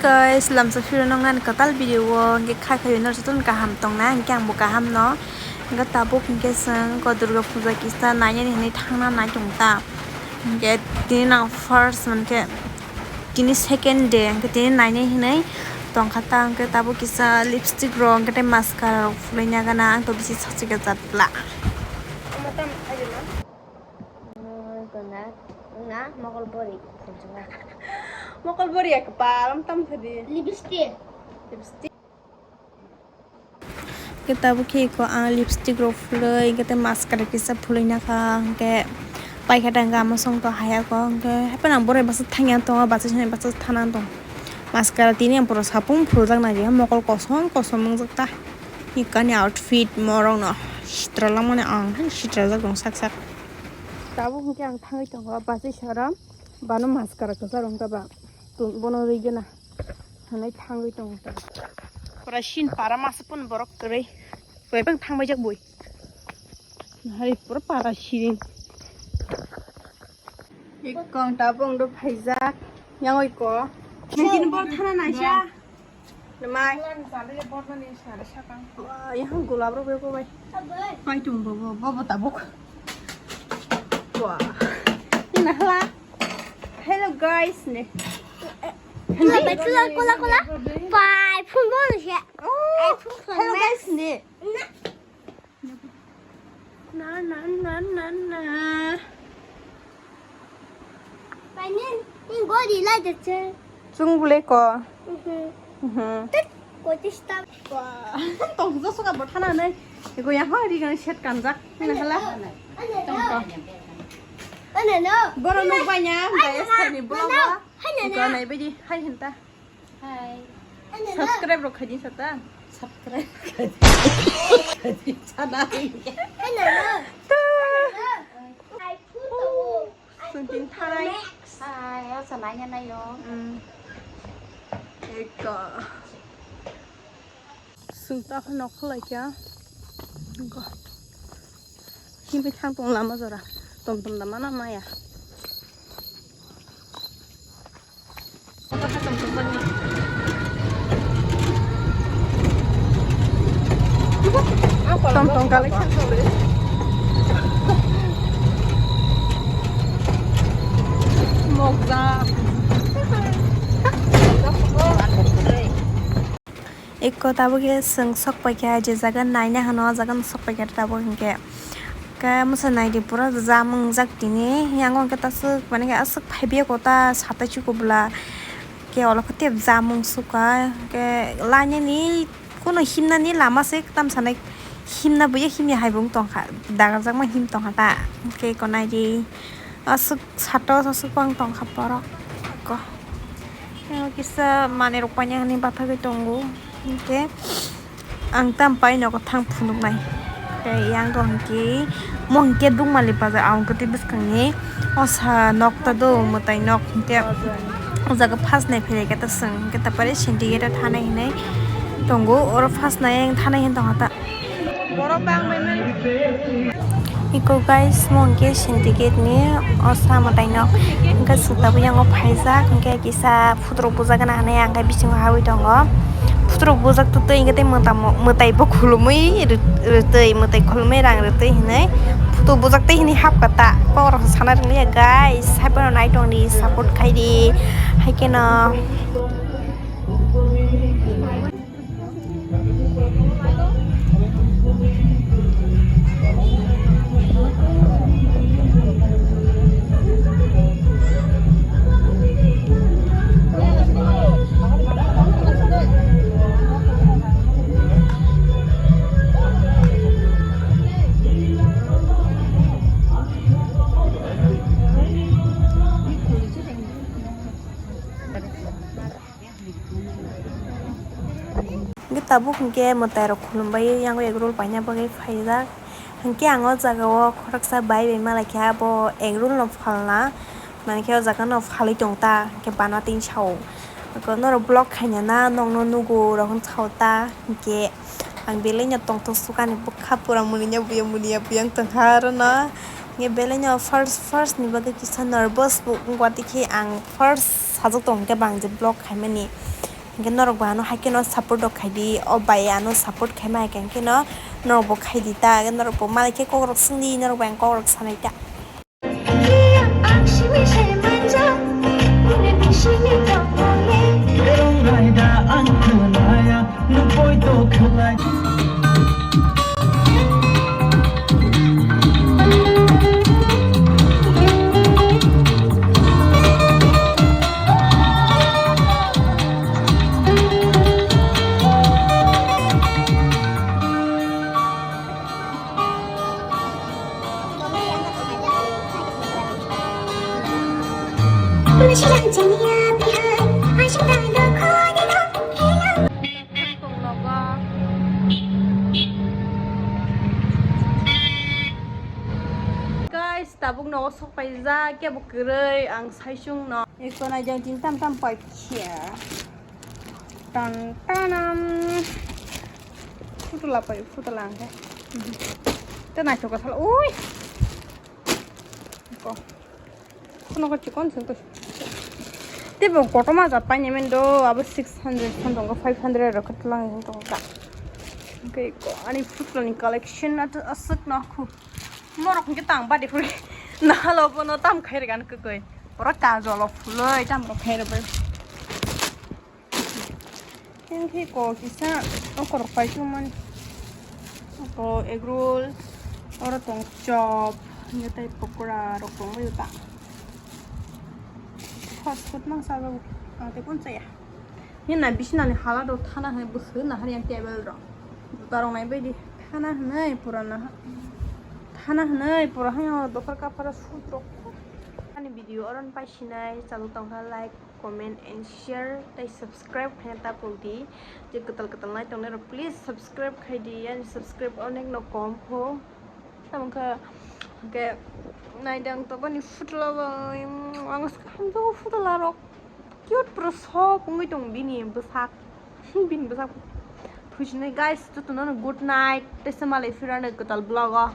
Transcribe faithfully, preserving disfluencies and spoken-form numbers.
Guys, lamsa phiro nong nani kwtal video o hwnkhe kha khayo no jotono kaham tong na, hwnkhe ang bo kaham no. Hwnkhe tabuk hwnkhe chwng ko Durga Puja kisa nainani hinwi thangna nai tong ta. Hwnkhe tini nang first, hwnkhe tini second day, hwnkhe tini nainai hinwi tong kha ta. Hwnkhe tabuk kisa lipstick rok, hwnkhe tei mascara rok phulwi na gana, ang to bisi sachi gajat bla. Mokol bori. Mokol bori ya kepal, am tam khadi. Lipstick. Lipstick. Hwnkhe tabuk khe eko ang lipstick rok phulwi, hwnkhe tei mascara kisa phulwi nakha, hwnkhe paikha tangkha, ama song to haya ko, hwnkhe haphano ang borai bwswk thangya tongo, bwswk sani bwswk thana tong. Mascara tini ang pura sapung phuljak nai, mokol kosom kosom wngjak ta. Ekani outfit morok no sitra langmani ang hai sitra jak tong sak sak. Tabuk hwnkhe ang thangwi tongo bachai sara bano mascara kwcharo wngkha ba bono rwgena hwnwi thangwi tongo. Pura sin para masa pun borok kwrwi kwbang thangbai jak bui hai pura para siring. Ikong tabuk do phaijak yang oi ko. Nagin bor thana naisa. Namai. Wah, yang gulab rok bebo bai. Pai tung bobo, bobo tabuk. Wah. Ini hla. Hello guys ne. Kula bai kula kula kula. Pai phun bo se. Oh. Hello guys ne. Na na na na na. Painin, in gori lai de che. Chung bule ko. Mhm. Mhm. Tek, ko tista. Wah, tong jo suka bo thana nai. Ego ya ho ri gan set kanjak. Hina hala. Ane no. Tong tong. Ane no. Boro nuk banya, ane dai no. Sani bolo. Ane no. Ko nai bedi, hai hinta. Hai. Subscribe rok khaidi sata. Subscribe khaidi. Khaidi sana. Hello. Suntin thanai. Hai, o sana ya nayo. Hmm. Eka. Sung ta khano kholai kya. Ko. Himpi thang tong lama jora. Tom tom da mana maya. Tong tong kalai kha tong le. Mokjak. Eko tabuk khe chwng sok paikha, je jaga naina hano, o jaga no sok paikha tabuk hinkhe. Khe mwsa naidi pura jam wngjak tini, yango hinkhe ta swk, mane khe aswk phaibiya kota satai chuko bwla. Khe olo khe tep jam wng sukha, khe lainani kuno himnani lama se tamsa nai himna buya himya hai bo wng tongkha, dagarjakma him tongkha ta. Khe eko naidi. Aswk sato aswk bang tongkha borok. Ko. Kisa manwi rok paina hwnwi bathagwi tongo. Hinkhe ang tam pai nogo thang phunuknai. Tei yang rok hinkhe mo hinkhe Dukmali bazar ang kwtwi bwskangni osa nok ta do mwtai nok hinkhe o jaga first nai phailaikha ta chwng hinkhe ta pore Sindicate o thanai hinwi tongo oro first nai ang thanai hinwi tongkha ta. Iko guys, mo hwnkhe Sindicate ni osa mwtai no hwnkhe sukta buyango phaijak, hwnkhe kisa phutrok bujak gana hinwi ang khe bisingo habwi tongo. Phutrok bujak twtwi hwnkhe tei mwtai bo khulumwi rwtwi, mwtai khulumwi rang rwtwi hinwi phutrok bujak tei hinwi hapkha ta. Kokrok sana rwngya guys, hai phano nai tongdi, support khaidi, hai kheno. Hwnkhe tabuk hwnkhe mwtai rok khulumbai yang egg roll paina bagwi phaijak. Hwnkhe ang o jaga o khoroksa bai bai malaikha, abo egg roll no phalna, mankhe o jaga no phalwi tong ta, hwnkhe bana tini sao. Norok vlog khaina na nokno nugo rok hwn sao ta, hwnkhe ang belai no tongthok sukani bwkha pura munia buya munia buya wng tongkha aro no. Hwnkhe belai no first, first ni bagwi kisa nervous bo wngkha, tei khe ang first sajak tong hwnkhe bang je vlog khaimani. Hwnkhe norok bo ano hai kheno support rok khai di, o bai ano support khai ma hai khe hwnkhe no norok bo khai di ta, norok bo malai khe kok rok swng di, norok bai ang kok rok sanai ta. Guys, tabuk nogo sok paijak, kebo kwrwi ang saichung no. Eko nai jang tin tam tam pai khe. Tan tanam. Photo la pai, photo la ang khe. Te naithok ka sala. Ui. Ko. Kono ko chikon sing to. Te bo kotorma jat paini men do, abo six hundred, samsung ko five hundred rok tlang sing to ka. Hwnkhe ko ani phutloni collection ato aswk no khu. Norok hwnkhe tang badi phuri. Nahalo bono tam khai rwgan kwkwi. Oro kajolo phulwi tam rok khai rwbai. Hwnkhe ko kisa okorok pai tongmani. Ko egg roll, oro tong chop, hwnkhe tei pokora rok tongbaio ta. Fast food mang chajago, ang tei phano chaya. Hwnkhe na bisinani hala rok thana hwnwi bwswk nahar yang table rok. Juta rok naibaidi thana hwnwi pura naha-, thana hwnwi pura hwnwi o dophar kaphar o sut rok. Ani video oro no pai sinai, chajak tongkha like, comment and share tei subscribe khaina ta pokdi. Je kwtal kwtal nai tongnai rok please subscribe khai di, ani subscribe onek no kom pho. Tamo khe hwnkhe naidang tobani phutla bai ang hamjakgo phutla rok cute pura soft wngwi tong bini bwsak. Bini bwsak phuisinai guys, jotono no good night tei se malai phirano kwtal vlog o.